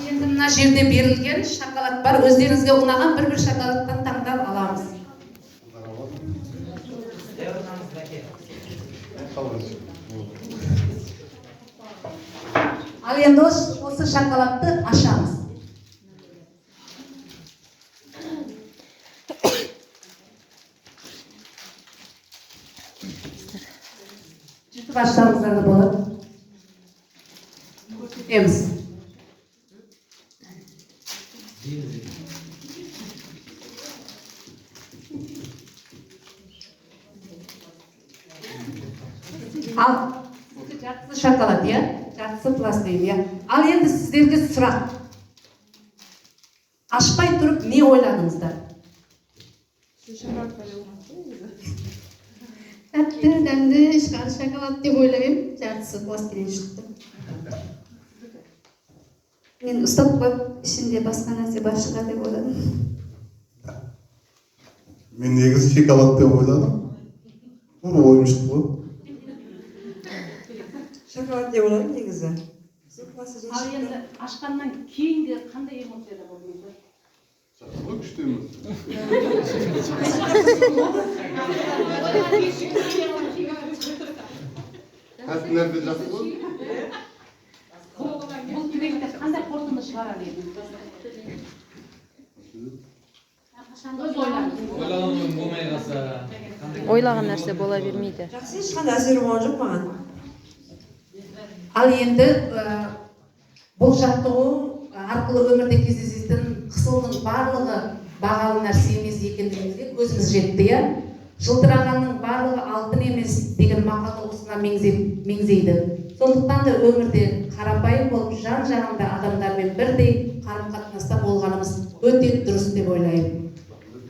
Енді мына жерде берілген шоколад бар. Өздеріңізге ұнаған бір-бір шоколадтан таңдап аламыз. Ал енді осы шоколадты ашамыз. Жыртып ашсаңыздар да болады. Көрсетеміз. Ал жартысы шоколад, иә? Жартысы пластилин, иә? Ал енді сіздерге сұрақ. Ашпай тұрып не ойладыңыздар? Тәтті, дәмді шығар шоколад деп ойлап едім, жартысы пластилин шықты. Мен ұстап қойып, ішінде басқа нәрсе бар шығар деп ойладым. Мен негізі шоколад деп ойладым. Тура ойым шықты ғой. Шоколад деп ойладым негізі. Ал енді ашқаннан кейінгі қандай эмоцияда болдыңыздар? Жақсы ғой, күшті эмоция. Тәтті нәрсе жақсы ғой. Бұл тренингте қандай қорытынды шығарар едіңіз? Өз ойларыңыз. Ойлаған ойым болмай қалса, қандай? Ойлаған нәрсе бола бермейді. Жақсы, ешқандай әсері болған жоқ маған. Ал енді бұл жаттығу арқылы өмірде кездесетін қысылдың барлығы бағалы нәрсе емес екендігімізге көзіміз жетті, иә? Жылтырағанның барлығы алтын емес деген мақал осына меңзейді. Сондықтан да өмірде қарапайым болып, жан-жағында адамдармен бірдей қарым-қатынаста болғанымыз өте дұрыс деп ойлаймын.